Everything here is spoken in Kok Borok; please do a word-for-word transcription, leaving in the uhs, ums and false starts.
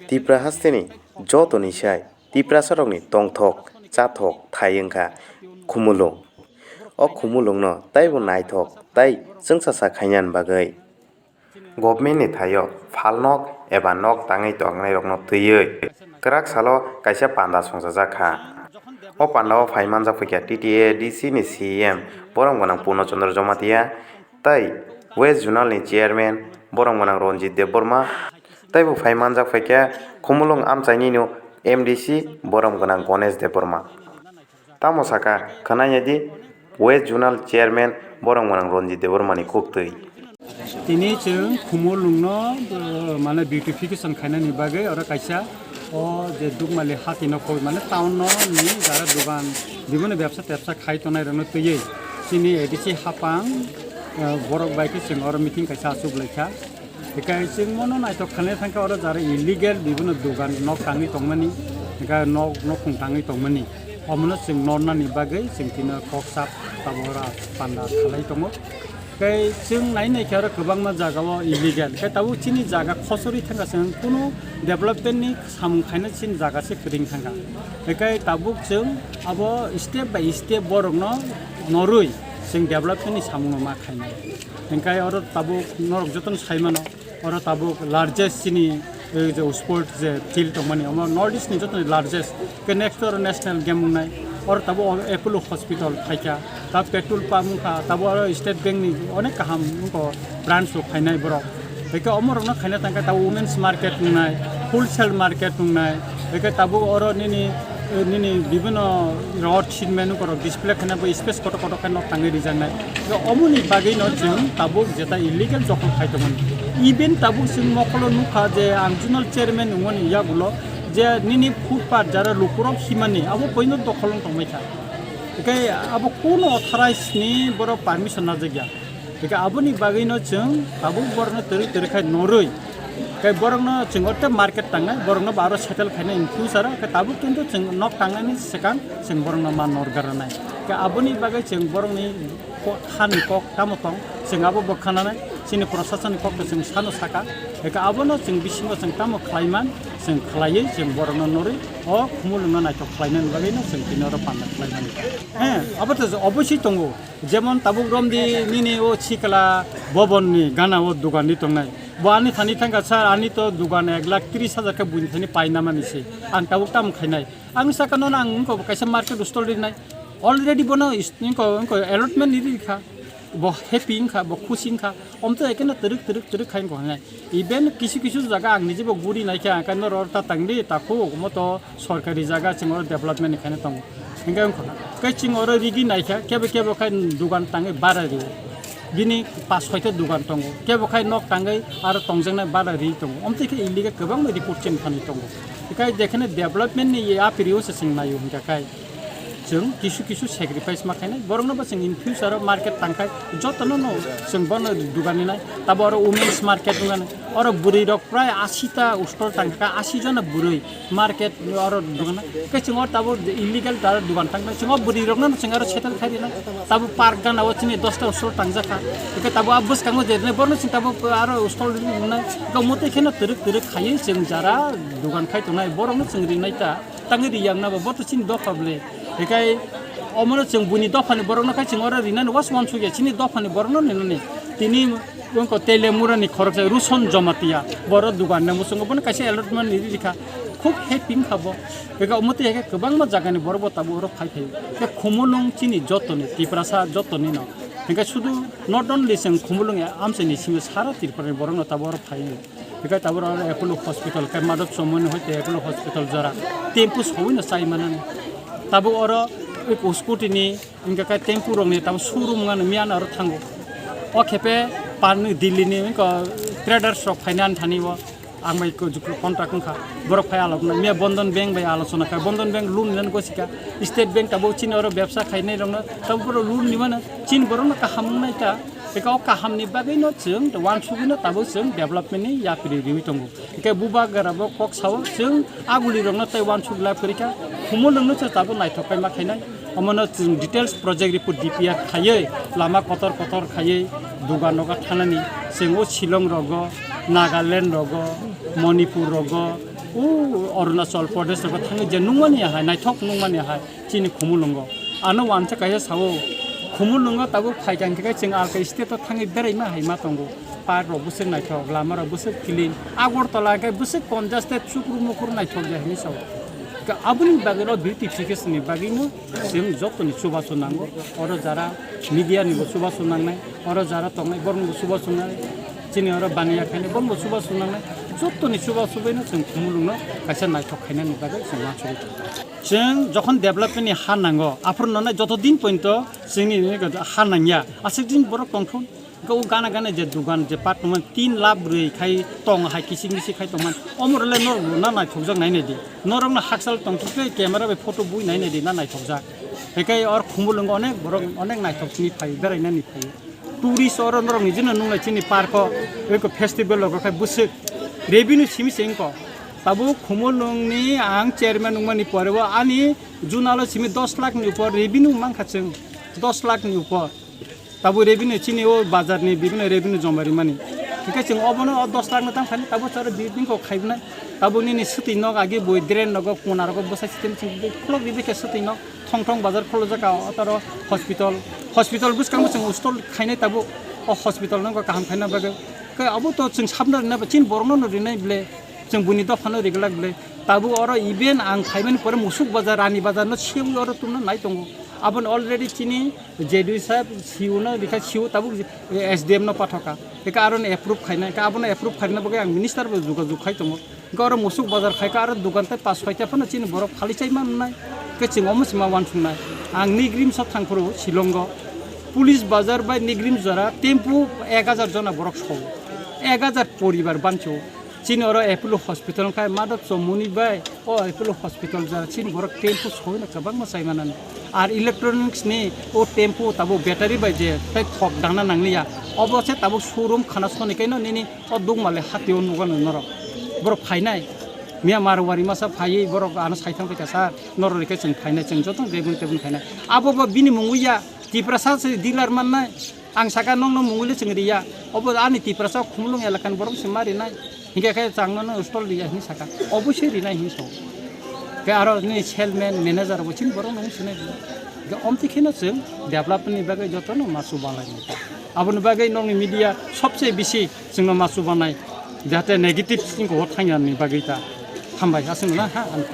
Tipra hasteni jotoni sai Tiprasarokni tongthok chathok thai wngkha Khumulwng. O Khumulwngno taibo naithok tai chwngsacha khainani bagwi governmentni thaio phalnok eba nok tangwi tongnairokno twiwi kwrak salo kaisa panda songchajak kha. O pandao phai manjak phaikha T T A D C ni C E M borom gwnang Purno Chandra Jamatia tei West Zonal ni Chairman borom gwnang Ranjit Debbarma, tei bo phai manjak phaikha Khumulwng amchainino M D C borom gwnang Ganesh Debbarma. Tamo saka khwnaiyadi West Zonal Chairman borom gwnang Ranjit Debbarma ni kok twi. Tini chwng Khumulwngno, uh, mane beautification khainani bagwi oro kaisa o je Dukmali hati no koi mane town no ni jara dugan bibino bebsa tebsa khai tongnai rokno twiwi chini A D C hapang, uh, borok bai khe chwng oro meeting kaisa achuk lai kha. Hikai chwng mono naithok khanai thangkha oro jara illegal bibino dugan nok tangwi tongmani, hikai nok nokhung tangwi tongmani. Omono chwng nornani bagwi chwng tino kok sap tabora panda khalai tongo. Tei chwng nai nai khe oro kwbangma jaga o illegal. Tei tabuk chini jaga khosori thangkha chwng kunu development ni samung khaina chini jaga se kwrwng thangkha. Tei kai tabuk chwng abo step by step borok no norwi chwng development ni samung no ma khainai. Tei kai oro tabuk norok jotono sai mano. Oro tabuk largest chini, eh, je sport je field tongmani, omo North East ni joto ni largest. Ke next oro national game wngnai. Oro tabuk o Apollo Hospital phaikha. Ta petrol pump wngkha, tabuk oro State Bank ni onek kaham wngkha branch rok phainai borok. Hwnkhe omo rokno khaina tangkha tabuk women's market wngnai, wholesale market wngnai. Hwnkhe tabuk oro nini, eh, nini bibino rod sheet menu korok display khaina bai space kotor kotor khe nok tangwi rijaknai. Hwnkhe omoni bagwino chwng tabuk jeta illegal jokol khai tongmani. Even tabuk chwng mokolo nukha je ang zonal chairman wngmani yagulo je nini footpath jara lukurok himani abo poino dokhol wng tongmai kha. Hwnkhe abo kuno authorized ni borok permission najak ya. Hwnkhe aboni bagwino chwng tabuk borokno twrwk twrwk khai norwi. Tei borokno chwng orthe market tangnai, borokno bo aro settle khainai in future o, khe tabuk kintu chwng nok tangnani swkang chwng borokno ma norgar rwnai. Khe aboni bagwi chwng borokni ko-, hani kok tamo tong, chwng abo bo khananai, chini proshasonni kokno chwng sano saka. Khe abono chwng bisingo chwng tamo khlaiman, chwng khlaiwi chwng borokno norwi o Khumulwngno naithok khlainani bagwino chwng tini oro panda khlaimani. He, abo to oboswi tongo. Jemon tabuk romdi nini o sikla bobon ni gana o dugan ni tongnai. Bo ani thani thangkha, "Sir, ani to dugan ek lakh tris hajar khe buini thani paina mani se. Ang tabuk tamo khainai?" Ang saka nono ang wngkha bo kaisa market stall rinai. Already bono is-, wngkha, wngkha allotment ni rikha. Bo happy wngkha, bo khusi wngkha. Omtwi ekeno twrwk twrwk twrwk khai wngkha hinai. Even kisu kisu jaga ang nijebo guri naikha, hwnkhe norok ta tangdi takhuk, omo to sorkari jaga, chwng oro development ni khaina tongo. Hwnkhe wngkha, tei chwng oro rigi naikha, kebo kebo khai dugan tangwi bara rio. Bini pas soita dugan tongo, kebo khai nok tangwi aro tongjaknai bara ri tongo. Omtwi khe illegal kwbangma report chini thani tongo. Hikai jekhene development ni yapri o se chwng naio hwnkha khai. Chwng kisu kisu sacrifice ma khainai, borokno bo chwng in future o market tangkhai, jotono no chwng bono dugan rinai, tabo oro women's market wngnani, oro bwrwi rok prai ashi ta stall tangkha, ashi jona bwrwi market oro dugan, khe chwng oro tabo illegal ta dugan tangkha, chwng o bwrwi rokno chwng oro settle khai rinai, tabo park gana o chini dosta stall tangjak kha, khe tabo a bwskango je rinai, borokno chwng tabo aro stall rinai, khe omo twi kheno twrwk twrwk khaiwi chwng jara dugan khai tongnai, borokno chwng rinai ta. Tangwi ri yang na bo, bo to chini dopha ble. Hikai omono chwng buini dophani borokno khai chwng oro rinani was wansukya, chini dophani borokno rinani. Tini wngkha Telemurani khoroksa Ruson Jomatia, boro dugan nang muchungo bono kaisa allotment ni rikha, khub happy wngkha bo. Hikai omo twi hikai kwbangma jagani borok bo tabuk oro phai phai. Hikai Khumulwng chini jotoni, Tiprasa jotoni no. Hikai sudu not only chwng Khumulwng ya, amchaini simi sara Tripura ni borokno tabuk oro phai. Hikai tabuk oro Apollo Hospital, khe Madhab Chowmani hoite Apollo Hospital jora. Tempo sawino chai manani. Tabuk oro scooty ni, hinkhe khe tempo rokni tabuk showroom wngmani miyano oro thango. O khepe pan Delhi ni wngkha traders rok phainani thani o. Ang bai ko jukru contract wngkha. Borok phai alok na, miya Bandhan Bank bai alochona kha. Bandhan Bank loan nani gosika. State Bank tabuk chini oro bebsa khainai rokno tabuk oro loan ni mano. Chini borokno kaham wngnai ta. Eka o kaham ni bagwi no chwng, wansugwi no tabuk chwng development ni yapri riwi tongo. Eke bubagra bo kok sao chwng aguli rok no tei wansuk la kwrwi kha, Khumulwng no se tabuk naithok khe ma khainai. Omo no chwng details project report D P R khaiwi lama kotor kotor khaiwi dugan rogo thanani chwng o Shillong rogo, Nagaland rogo, Manipur rogo, O Arunachal Pradesh rok thangwi je nungmani hai, naithok nungmani hai chini Khumulwngo. Ano wansa kaisa sao, Khumulwngo tabuk phaikha hwnkhe chwng alka state o thangwi beraima hai ma tongo. Park rok bwswk naithok, lama rok bwswk clean. Agartala khe bwswk konjas tei chukru mukur naithok ya hinwi sao. Ka-, aboni bagwi no beautification ni bagwi no chwng joto ni chubachu nango. Oro jara media ni bo chubachu nangnai, oro jara tongnai borok ni bo chubachu nangnai, chini oro baniya khainai borok ni bo chubachu nangnai. Joto ni chubachu bai no chwng Khumulwng no kaisa naithok khainani bagwi chwng uansugwi tongo. Chwng jokhon development ni ha nango, aphuru no nai joto din pointo chwngni ha nangya, aswk din borok tongthun. Hwnkhe o gana gana je dugan je pat tongmani tin lakh brwi khai tong hai kisik misik khai tongmani. Omorole norok bo na naithokjak nainai di. Norokno hakchal tongthok khe camera bai photo bui nainai di na naithokjak. Hwnkhe or Khumulwngo onek borok onek naithok sini phai berainani phai. Tourist oro norok ni jino nunglai chini park o eko festival rogo khai bwswk revenue simi se wngkho. Tabuk Khumulwngni ang chairman wngmani pore o ani junalo simi dos lakh ni upor revenue mankha chwng, dos lakh ni upor. Tabuk revenue chini o bazar ni bibino revenue joma rimani. Hingke chwng obono o dos lakh no tang phani tabuk charo building kok khaibnai. Tabuk nini swtwi nok agi bui drain nogo kona rogo bwsai system chwng khulok ribi khe swtwi nok thong thong bazar khulojak o taro hospital. Hospital bwskango chwng install khainai tabuk o hospital no kaham khaina bagwi. Khe abo to chwng sabna rina chini borok no rinai ble chwng buini dopha no riglak ble. Tabuk oro even ang khaimani pore musuk bazar rani bazar no sewi oro tumna nai tongo. Aboni already chini J D O saheb C E O no rikha, C E O tabuk S D M no pathoka. Eka aro no approve khaina, eka abono approve khaina bagwi ang minister bo jogajog khai tongo. Eka oro musuk bazar khaika aro dukan tai pas soita phano chini borok khali chai mannai. Ke chwng omo sima wansuknai. Ang Nigrim so thangphuru Shillongo. Police bazar bai Nigrim jora tempo ek hajar jona borok so. Ek hajar poribar bancho. Chini oro Apollo Hospital wngkha Madhav Chomoni bai o Apollo Hospital jora chini borok tempo soina kwbangma chaimanani. Ar electronics ni o tempo tabuk battery bai je tei thok dana nangliya. Obo se tabuk showroom khana soni kaino nini o dukmale hatio nugano norok. Borok phainai. Miya Marwari masa phaiwi borok ano saithang phaikha sir. Norok rikhe chwng phainai chwng joto debun tebun phainai. Abo bo bini mungwi ya Tiprasa se dealer mannai. Ang saka nokno mungwili chwng riya, obo ani Tiprasa Khumulwng elakani borok se ma rinai, hinkhe khe changno no stol riya hinwi saka, obosoi rinai hinwi sao. Khe aro nini salesman, manager bo chini borok no wng sinai rinai. Khe omtwi kheno chwng development ni bagwi jotono ma chubanglai nai. Aboni bagwi nokni media sobse bisi chwngno ma chubanai, jahate negative thinking o thangya ni bagwi ta. Hambai, aswk na ha, ang.